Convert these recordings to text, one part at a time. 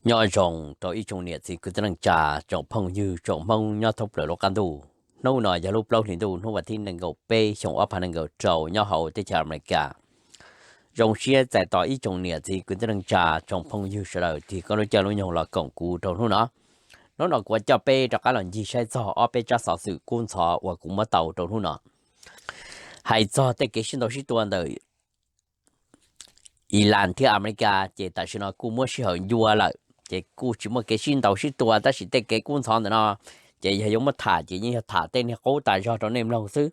Nyob zoo rau ib tsoom niam txiv kwv tij neej tsa, tsoom phooj ywg, tsoom Hmoob nyob thoob plaws lub qab ntuj. Hnub no yog lub plaub hlis ntuj, hnub vas thib nees nkaum peb xyoo ob phav nees nkaum rau nyob hauv teb chaws Amelikas. Zoo siab txais tos ib tsoom niam txiv kwv tij neej tsa, tsoom phooj ywg sawv daws tig koj lub caij lub nyoog los koom kuv rau hnub no. Hnub no kuv coj peb rov qab los ncig saib txog ob peb tsab xov xwm kub ntxhov uas kuv muab tau rau hnub no. Hais txog tej kev sib ntaus sib tua ntawm Iran thiab Amelikas ces tam sim no kuj muab sij hawm ncua lawm, ces kuj tsis muaj kev sib ntaus sib tua, tab sis tej kev kub ntxhov ntawm no ces yog yuav muab tham ces yeej yog tham tej niag qub tas zog rau nej mloog xwb.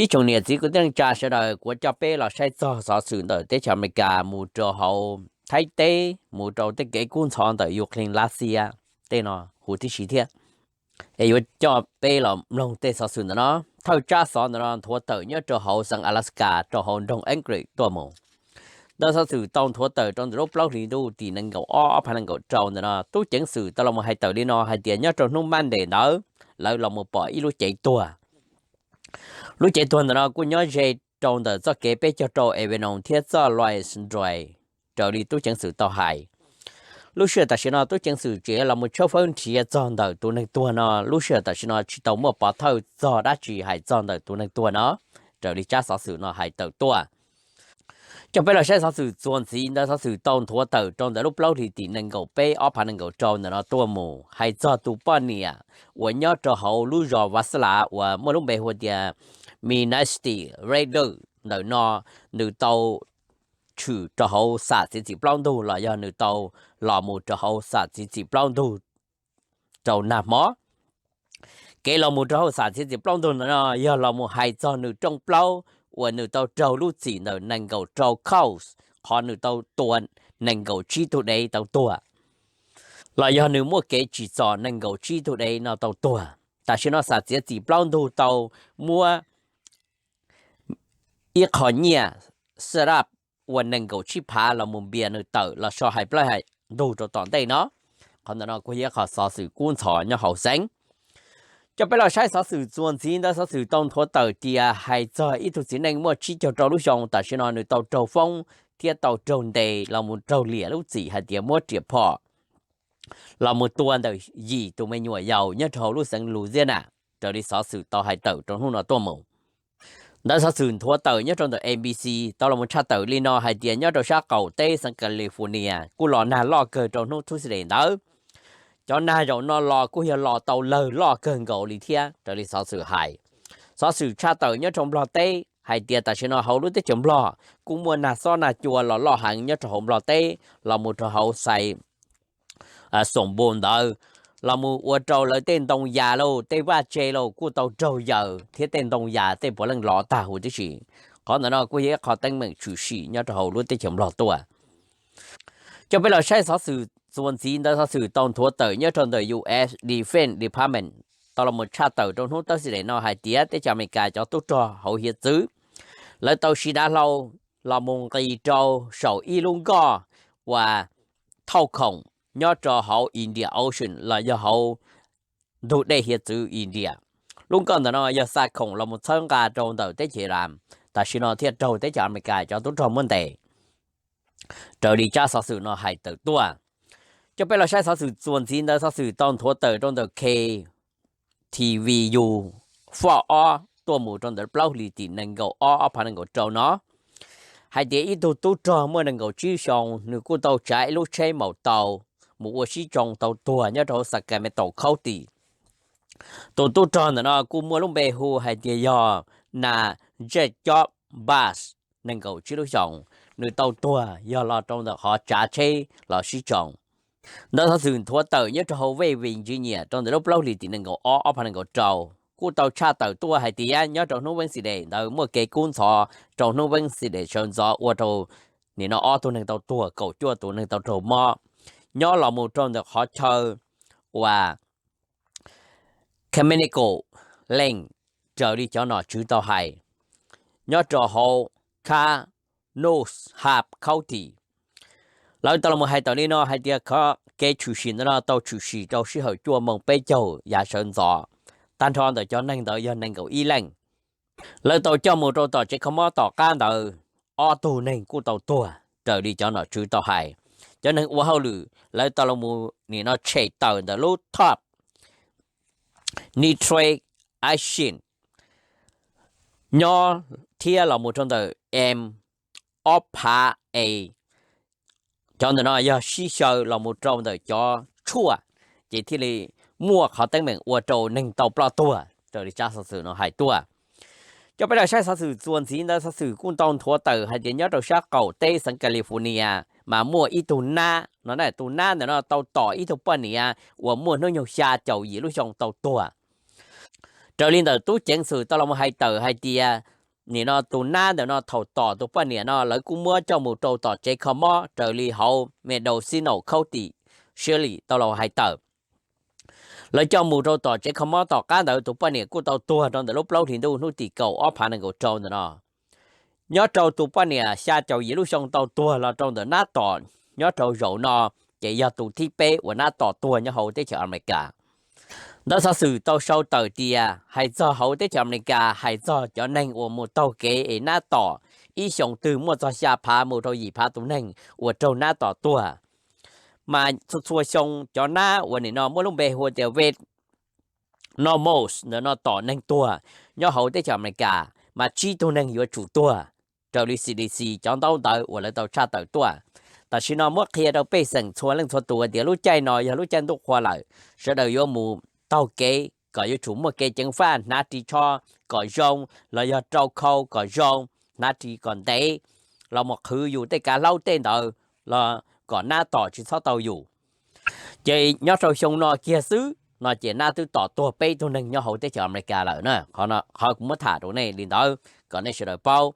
Ib tsoom niam txiv kwv tij neej tsa sawv daws, kuv coj peb los saib txog xov xwm ntawm teb chaws Amelikas mus rau hauv Thaib teb, mus rau tej kev kub ntxhov ntawm Ukraine, Lav Xias tej no huv tib si thiab. Es yuav coj peb los mloog tej xov xwm ntawm no. Thawj tsab xov ntawm no nthuav tawm nyob rau hauv xeev Alaska rau hauv nroog Anchorage tuaj mus. Ntawd xov xwm tau nthuav tawm rau ntawm lub plaub hlis ntuj tim nees nkaum ob ob phav nees nkaum rau ntawm no, tub ceev xwm tau los mus hais tawm li no hais tias nyob rau hnub Monday ntawd lawv los mus pom ib lub cev tuag. Lub cev tuag ntawm no kuj nyob ze rau ntawm txoj kev peb caug rau Avenue thiab txoj Lois Drive, raws li tub ceev xwm tau hais. Lub sij hawm tam sim no tub ceev xwm tseem los mus tshawb fawb nrhiav txog ntawm tus neeg tuag no, lub sij hawm tam sim no tsis tau muaj pov thawj txog dab tsi hais txog ntawm tus neeg tuag no, raws li tsab xov xwm no hais tawm tuaj. Coj peb los saib xov xwm txuas ntxiv. Ntawd xov xwm tau nthuav tawm rau ntawm lub plaub hlis tim nees nkaum peb ob phav nees nkaum rau ntawm no tuaj mus, hais txog tus poj niam uas nyob rau hauv lub zos Vav Xab Lav uas muaj lub npe hu tias Minasty Redder ntawm no, nws tau tshwm rau hauv xam txiav txim plaub ntug los yog nws tau los mus rau hauv xam txiav txim plaub ntug rau nag hmo. Kev los mus rau hauv xam txiav txim plaub ntug ntawm no yog los mus hais txog nws rooj plaub uas nws tau raug lub txim ntawm nees nkaum rau counts, qhov nws tau tua nees nkaum tsib tug dev tau tuag, los yog nws muaj kev tsim txom nees nkaum tsib tug dev no tau tuag. Tam sim no xam txiav txim plaub ntug tau muab ib qho nyiaj xab laj uas nees nkaum tsib phav los mus npias nws tawm los so hais plaub hais ntug rau tom ntej no. Qhov ntawm no kuj yog ib qho xov xwm kub ntxhov nyob hauv xeev. Coj peb los saib xov xwm txuas ntxiv. Ntawd xov xwm tau nthuav tawm tias hais txog ib tug txiv neej muaj tsib caug rau lub xyoo, tam sim no nws tau raug foob thiab tau raug ntes los mus raug liam lub txim hais tias muab riam phom los mus tua ntawm yim tus me nyuam yaus nyob rau hauv lub xeev Louisiana, raws li xov xwm tau hais tawm rau hnub no tuaj mus. Ntawd xov xwm nthuav tawm nyob rau ntawm A B C tau los mus tshaj tawm li no hais tias nyob rau sab qaum teb xeev California kuj los nag loj kawg rau hnub Tuesday ntawd. Cov nag zaum no los kuj yog los tau lawg loj kawg nkaus li thiab, raws li xov xwm hais. Xov xwm tshaj tawm nyob rau Nplog teb hais tias tam sim no hauv lub teb chaws Nplog kuj muaj nag xob nag cua los loj heev nyob rau hauv Nplog teb los mus rau hauv xais Xoom Npu ntawd, los mus ua rau lawv tej ntoo yas lauj, tej vaj tse lauj kuj tau raug yaws thiab tej ntoo yas tej puav leej lov tag huv tib si. Qhov ntawm no kuj yog ib qho teeb meem tshwm sim nyob rau hauv lub teb chaws Nplog tuaj. Coj peb los saib xov xwm txuas ntxiv. Ntawd xov xwm tau nthuav tawm nyob rau ntawm U S Defense Department tau los mus tshaj tawm rau hnub Tuesday no hais tias teb chaws Amelikas cov tub rog hauv hiav txwv, lawv tau siv dav hlau los mus nqis rau saum ib lub nkoj uas thauj khoom nyob rau hauv India Ocean los yog hauv ntug dej hiav txwv India. Lub nkoj ntawm no yog xa khoom los mus txhawb nqa rau ntawm teb chaws Iran, tam sim no thiaj raug teb chaws Amelikas cov tub rog muab ntes, raws li tsab xov xwm no hais tawm tuaj. Coj peb los saib xov xwm txuas ntxiv. Ntawd xov xwm tau nthuav tawm rau ntawm K T V U four ob tuaj mus rau ntawm plaub hlis tim nees nkaum ob ob phav nees nkaum rau no, hais tias ib tug tub rog muaj nees nkaum tsib xyoo nws kuj tau tsav ib lub tsheb maus taus mus ua sib tsoo tau tuag nyob rau hauv Sacramento County. Tus tub rog ntawm no kuj muaj lub npe hu hais tias yog Na Zej Cob Bas, nees nkaum tsib lub xyoos, nws tau tuag yog los rau ntawm qhov tsav tsheb los sib tsoo. Ntawd xov xwm nthuav tawm nyob rau hauv West Virginia rau ntawm lub plaub hlis tim nees nkaum ob ob phav nees nkaum rau, kuj tau tshaj tawm tuaj hais tias nyob rau hnub Wednesday ntawd muaj kev kub ntxhov rau hnub Wednesday sawv ntxov ua rau nim no ob tug neeg tau tuag, kaum cuaj tus neeg tau raug mob nyob los mus rau ntawm qhov chaw uas Chemical Lake, raws li cov nom tswv tau hais, nyob rau hauv Kanawha County. Lawv tau los hais tawm li no hais tias kev tshwm sim ntawm no tau tshwm sim rau sij hawm cuaj moos peb caug yav sawv ntxov, tag nrho ntawm cov neeg ntawd yog nees nkaum ib leej. Lawv tau coj mus rau tom tsev kho mob tom qab ntawd, ob tug neeg kuj tau tuag raws li cov nom tswv tau hais. cov neeg ua hauj lwm lawv tau los mus nim no tshem tawm ntawm lub top nitric acid nyob thiab los mus rau ntawm M ob phav A. Cov ntawm no yog sib xyaw los mus rau ntawm cov tshuaj, ces thiaj li muaj qhov teeb meem ua rau neeg tau ploj tuag raws li tsab xov xwm no hais tuaj. Coj peb los saib xov xwm txuas ntxiv ntawd, xov xwm kuj tau nthuav tawm hais tias nyob rau sab qaum teb xeev California mas muaj ib tug nab no, tus nab ntawm no tau tom ib tug poj niam uas muaj hnub nyoog xya caum yim lub xyoo tau tuag. Raws li ntawm tub ceev xwm tau los hais tawm hais tias nim no tus nab ntawm no thaum tom tus poj niam no lawv kuj muab coj mus rau tom tsev kho mob raws li hauv Mendocino County Sheriff tau los hais tawm. Lawv coj mus rau tom tsev kho mob, tom qab ntawd tus poj niam kuj tau tuag rau ntawm lub plaub hlis ntuj hnub tim kaum ob phav nees nkaum rau ntawm no. Nyob rau tus poj niam xya caum yim lub xyoo tau tuag los rau ntawm nab tom nyob rau zaum no, ces yog tus thib peb uas nab tom tuag nyob hauv teb chaws Amelikas. Ntawd xov xwm tau sau tawm tias hais txog hauv teb chaws Amelikas, hais txog cov neeg uas mus taug kev es nab tom, ib xyoos twg muaj txog xya phav mus rau yim phav tus neeg uas raug nab tom tuag. Mas txhua txhua xyoo cov nab uas nim no muaj lub npe hu tias Venomous ntawm no tom neeg tuag nyob hauv teb chaws Amelikas mas tsib tug neeg yuav tsum tuag, raws li C D C cov ntaub ntawv uas lawv tau tshaj tawm tuaj. Tam sim no muab qhia rau pej xeem txhua leej txhua tus tias lub caij no yog lub caij ntuj qhua lawm, sawv daws yuav mus taug kev kom yuav tsum muaj kev ceev faj, hnav ris tsho kom zoo los yog rau khau kom zoo, hnav ris kom ntev, los mus qhwv yus tej kav hlaub tej ntawd los kom nab tom tsis txhob tau yus. Ces nyob rau xyoo no kiag xwb no ces nab twb tom tuag peb tug neeg nyob hauv teb chaws Amelikas lawm na. Qhov kuv muab tham rau nej li ntawd kom nej sawv daws paub.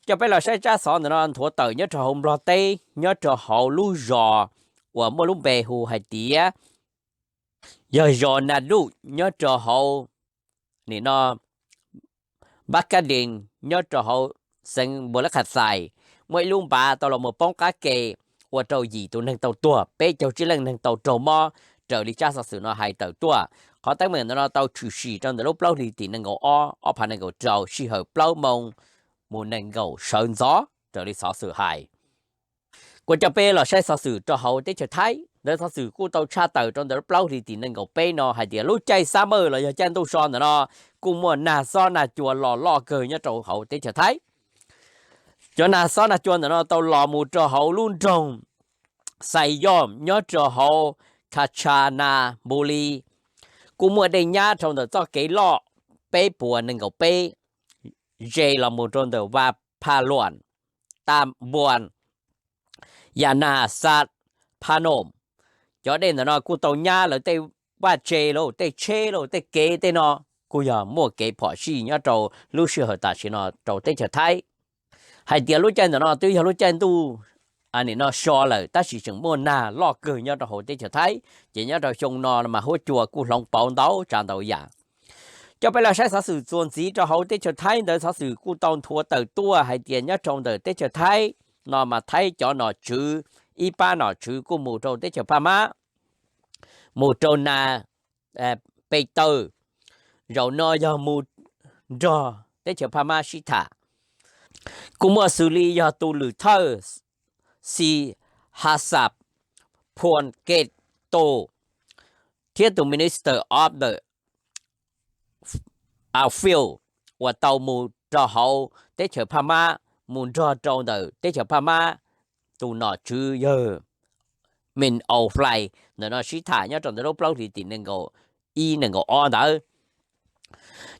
Coj peb los saib tsab xov ntawm no nthuav tawm nyob rau hauv Nplog teb, nyob rau hauv lub zos uas muaj lub npe hu hais tias yog zos Nas Duj nyob rau hauv nim no Npab Kab Dees nyob rau hauv xeev Npau Lab Khas Xais, muaj ib lub npav tau los mus poob qab ke ua rau yim tus neeg tau tuag, peb caug tsib leej neeg tau raug mob, raws li tsab xov xwm no hais tawm tuaj. Qhov teeb meem ntawm no tau tshwm sim rau ntawm lub plaub hlis tim nees nkaum ob, ob phav nees nkaum rau sij hawm plaub moo mus nees nkaum sawv ntxov raws li xov xwm hais. Kuv coj peb los saib xov xwm rau hauv teb chaws Thaib. Ntawd xov xwm kuj tau tshaj tawm rau ntawm lub plaub hlis tim nees nkaum peb no hais tias lub caij xab mawj los yog caij ntuj so ntawm no kuj muaj nag xob nag cua los loj kawg nyob rau hauv teb chaws Thaib. Cov nag xob nag cua ntawm no tau los mus rau hauv lub nroog Xais Yoj nyob rau hauv Kha Tsha Na Npu Li. Kuj muaj dej nyab rau ntawm txoj kev loj peb puas nees nkaum peb ze los mus rau ntawm Vaj Pha Luam, Ta Npuas, Yas Nas Xas Pha Noom. Cov dej ntawm no kuj tau nyab lawv tej vaj tse los tej tsheb los tej kev tej no, kuj yog muaj kev phom sij nyob rau lub sij hawm tam sim no rau teb chaws Thaib. Hais tias lub caij ntawm no twb yog lub caij ntuj nim no so lawm tab sis tseem muaj nag loj kawg nyob rau hauv teb chaws Thaib, ces nyob rau xyoo no mas huab cua kuj hloov pauv ntau tsav ntau yam. Coj peb los saib xov xwm txuas ntxiv rau hauv teb chaws Thaib. Ntawd xov xwm kuj tau nthuav tawm tuaj hais tias nyob rau ntawm teb chaws Thaib no mas Thaib cov nom tswv, ib pab nom tswv kuj mus rau teb chaws Phaj Mab, mus rau Nas Pes Taw, zaum no yog mus nrog teb chaws Phaj Mab sib tham. Kuj muaj xws li yog tus lwm thawj Xi Has Xas Phuas Ke Tus thiab tus Minister of the Afield uas tau mus rau hauv teb chaws Phaj Mab, mus nrog rau ntawm teb chaws Phaj Mab tus nom tswv yawg Min Aung Hlaing ntawm no sib tham nyob rau ntawm lub plaub hlis tim nees nkaum ib nees nkaum ob ntawd.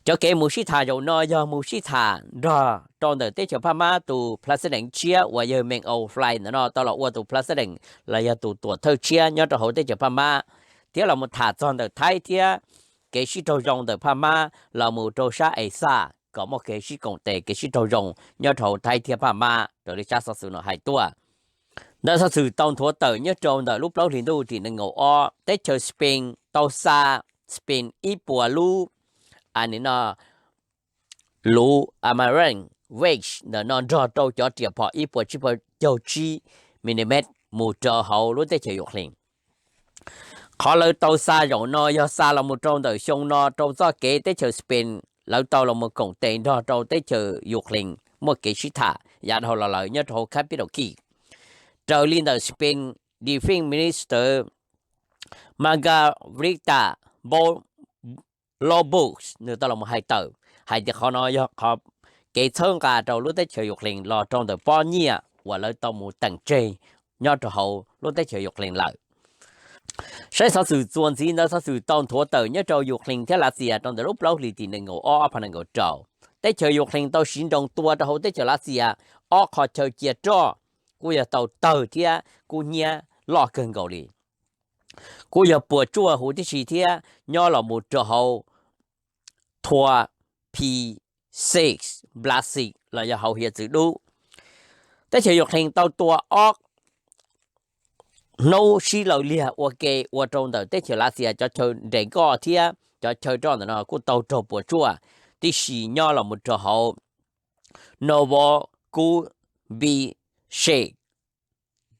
Cov kev mus sib tham zaum no yog mus sib tham nrog rau ntawm teb chaws Phaj Mab tus President tshiab uas yawg Min Aung Hlaing ntawm no tau los ua tus President los yog tus tuam thawj tshiab nyob rau hauv teb chaws Phaj Mab, thiab los mus tham txog ntawm Thaib thiab kev sib raug zoo ntawm Phaj Mab los mus rau sab Es Xaj kom muaj kev sib koom tes kev sib raug zoo nyob rau hauv Thaib thiab Phaj Mab raws li tsab xov xwm no hais tuaj. Ntawd xov xwm tau nthuav tawm nyob rau ntawm lub plaub hlis ntuj tim nees nkaum ob, teb chaws Spain tau xa Spain ib puas lub, a nim no, luv American Wave ntawm no nrog rau cov riam phom ib puas tsib puas caug tsib milimev mus rau hauv lub teb chaws Ukraine. Qhov lawv tau xa zaum no yog xa los mus rau ntawm xyoo no rau txoj kev teb chaws Spain lawv tau los mus koom tes nrog rau teb chaws Ukraine muaj kev sib tham yav dhau los lawm nyob rau hauv capital Kyiv. Raws li ntawm Spain Defense Minister Margarita Bo Roberts nws tau los hais tawm hais tias qhov no yog qhov kev txhawb nqa rau lub teb chaws Ukraine los rau ntawm pob nyiaj uas lawv tau mus teem tseg nyob rau hauv lub teb chaws Ukraine lawm. Saib xov xwm txuas ntxiv ntawd, xov xwm tau nthuav tawm nyob rau Ukraine thiab Lav Xias rau ntawm lub plaub hlis tim nees nkaum ob ob phav nees nkaum rau. Teb chaws Ukraine tau siv nroos tua rau hauv teb chaws Lav Xias ob qhov chaw cia roj, kuj yog tau tawg thiab kub hnyiab loj kawg nkaus li. Kuj yog puas tsuaj huv tib si thiab nyob los mus rau hauv Tua P six Black Sea los yog hauv hiav txwv dub. Teb chaws Ukraine tau tua ob hnub sib law liag ua ke ua rau ntawm teb chaws Lav Xias cov chaw nres nkoj thiab cov chaw roj ntawm no kuj tau raug puas tsuaj tib si nyob los mus rau hauv Novokubinsk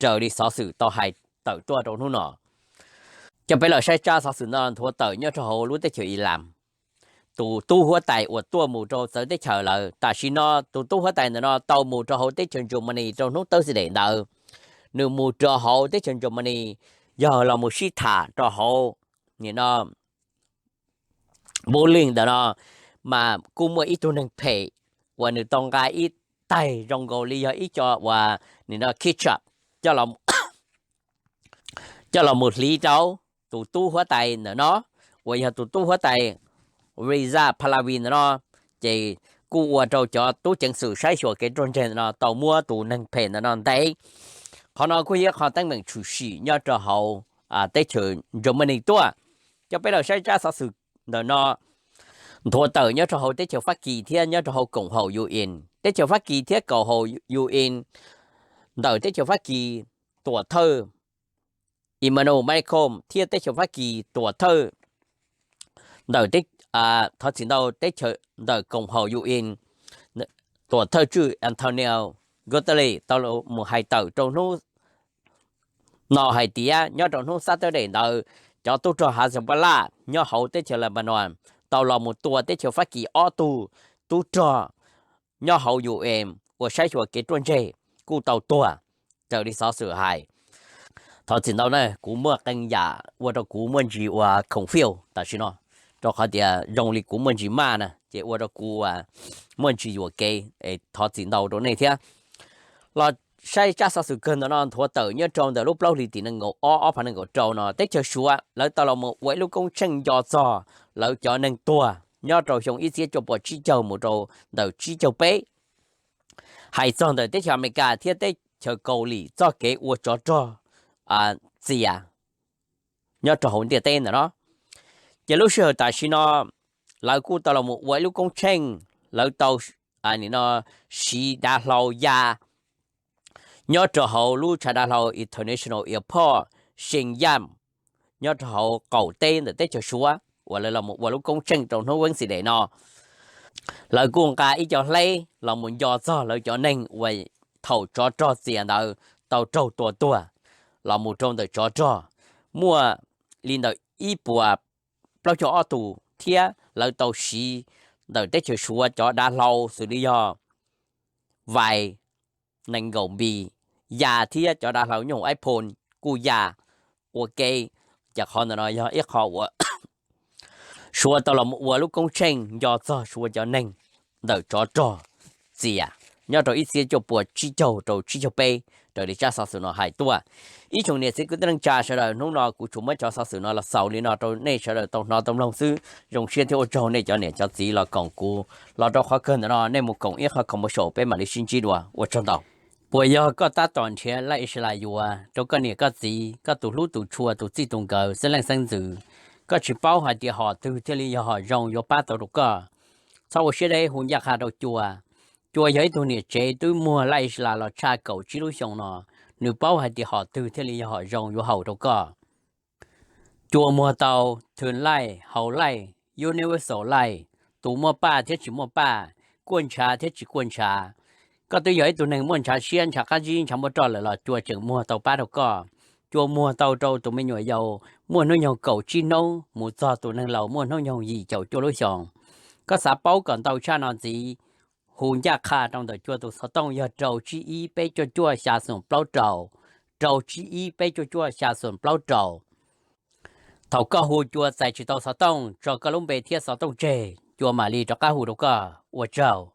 raws li xov xwm tau hais tawm tuaj rau hnub no. Coj peb los saib tsab xov xwm no nthuav tawm nyob rau hauv lub teb chaws Ilam. Tus tub huab tais uas tuaj mus rau txawv teb chaws lawm, tam sim no tus tub huab tais ntawm no tau mus rau hauv teb chaws Germany rau hnub Thursday ntawd. Nws mus rau hauv teb chaws Germany yog los mus sib tham rau hauv nim no Berlin ntawm no, mas kuj muaj ib tug neeg phem uas nws tau nqa ib taig zoo nkaus li yog ib co uas nim no ketchup coj los mus hliv rau tus tub huab tais ntawm no, uas yog tus tub huab tais Reza Pahlavi ntawm no, ces kuj ua rau cov tub ceev xwm saib xyuas kev ruaj ntseg ntawm no tau muab tus neeg phem ntawm no ntes. Qhov no kuj yog ib qho teeb meem tshwm sim nyob rau hauv teb chaws Germany tuaj. Coj peb los saib tsab xov xwm ntawm no nthuav tawm nyob rau hauv teb chaws Fab Kis thiab nyob rau hauv koom haum UN. Teb chaws Fab Kis thiab koom haum UN ntawm teb chaws Fab Kis tuam thawj Emmanuel Macron thiab teb chaws Fab Kis tuam thawj ntawm, thov txim ntau, teb chaws ntawm koom haum UN tuam thawj tswj Antonio Guterres tau mus hais tawm rau hnub no hais tias nyob rau hnub Saturday ntawd, cov tub rog Hezbollah nyob hauv teb chaws Lebanon tau los mus tua teb chaws Fab Kis ob tug tub rog nyob hauv UN uas saib xyuas kev ruaj ntseg kuj tau tuag raws li xov xwm hais. Thov txim ntau na, kuv muaj qee yam ua rau kuv muaj ntsis uas confuse tam sim no, rau qhov tias zoo li kuv muaj ntsis maj na ces ua rau kuv muaj ntsis yuam kev, thov txim ntau rau nej thiab. Los saib tsab xov xwm kawg ntawm no nthuav tawm nyob rau ntawm lub plaub hlis tim nees nkaum ob ob phav nees nkaum rau no, teb chaws Suav lawv tau los mus ua ib lub koob tsheej nco txog lawv cov neeg tuag nyob rau xyoo ib txhiab cuaj puas tsib caug mus rau ntawm tsib caug peb, hais txog ntawm teb chaws Amelikas thiab teb chaws Kauslim txoj kev ua tsov rog txias nyob rau hauv ntiaj teb ntawm no. Ces lub sij hawm tam sim no lawv kuj tau los mus ua ib lub koob tsheej, lawv tau nim no siv dav hlau ya nyob rau hauv lub tshav dav hlau International Airport Shenyang nyob rau hauv qaum teb ntawm teb chaws Suav uas lawv los mus ua lub koob tsheej rau hnub Wednesday no. Lawv kuj nqa ib co hleb los mus nco txog lawv cov neeg uas thaum tsov rog txias ntawd tau raug tua tuag los mus rau ntawm tsov rog, muaj li ntawm ib puas plaub caug ob tus thiab lawv tau siv ntawm teb chaws Suav cov dav hlau xws li yog vais nees nkaum npis ya thiab cov dav hlau nyuj iPhone kuj ya ua ke. Ces qhov ntawm no yog ib qho uas Suav tau los mus ua lub koob tsheej nco txog Suav cov neeg ntawm tsov rog txias nyob rau ib txhiab cuaj puas tsib caug rau tsib caug peb raws li tsab xov xwm no hais tuaj. Ib tsoom niam txiv kwv tij neej tsa sawv daws, hnub no kuv tsuas muab cov xov xwm no los xaus li no rau nej sawv daws tau hnov tau mloog xwb. Zoo siab thiab ua tsaug nej cov niam cov txiv los koom kuv los rau qhov kawg ntawm no nej mus koom ib qho commercial peb mam li sib ntsib dua, ua tsaug ntau. Puas yog koj tab tom nrhiav laij Israel yuav rau koj niam koj txiv, koj tus hlub tus tshua, tus txij tus nkawm, xeeb leej xeeb ntxwv? Koj tsis paub hais tias hom twg thiaj li yog hom zoo yuav pab tau rau koj. Txhob ua siab deb, hu ncaj qha rau Cua. Cua yog ib tug niam tsev twb muag laij Israel los tshaj kaum tsib lub xyoo no, nws paub hais tias hom twg thiaj li yog hom zoo yuav haum rau koj. Cua muag tau term life, whole life, universal life, tus muaj paj thiab tsis muaj paj, kuaj ntshav thiab tsis kuaj ntshav. Koj twb yog ib tug neeg muaj ntshav siab, ntshav qab zib, ntshav muaj roj lawm los Cua tseem muag tau pab rau koj. Cua muag tau rau tus me nyuam yaus muaj hnub nyoog kaum tsib hnub mus txog tus neeg laus muaj hnub nyoog yim caum cuaj lub xyoos. Koj xav paub kom ntau tshaj no ntxiv, hu ncaj qha rau ntawm Cua tus xov tooj yog rau tsib ib peb cuaj cuaj xya xoom plaub rau, rau tsib ib peb cuaj cuaj xya xoom plaub rau. Thaum koj hu cua txais tsis tau xov tooj, tso koj lub npe thiab xov tooj tseg, cua mam li rov qab hu rau koj. Ua tsaug.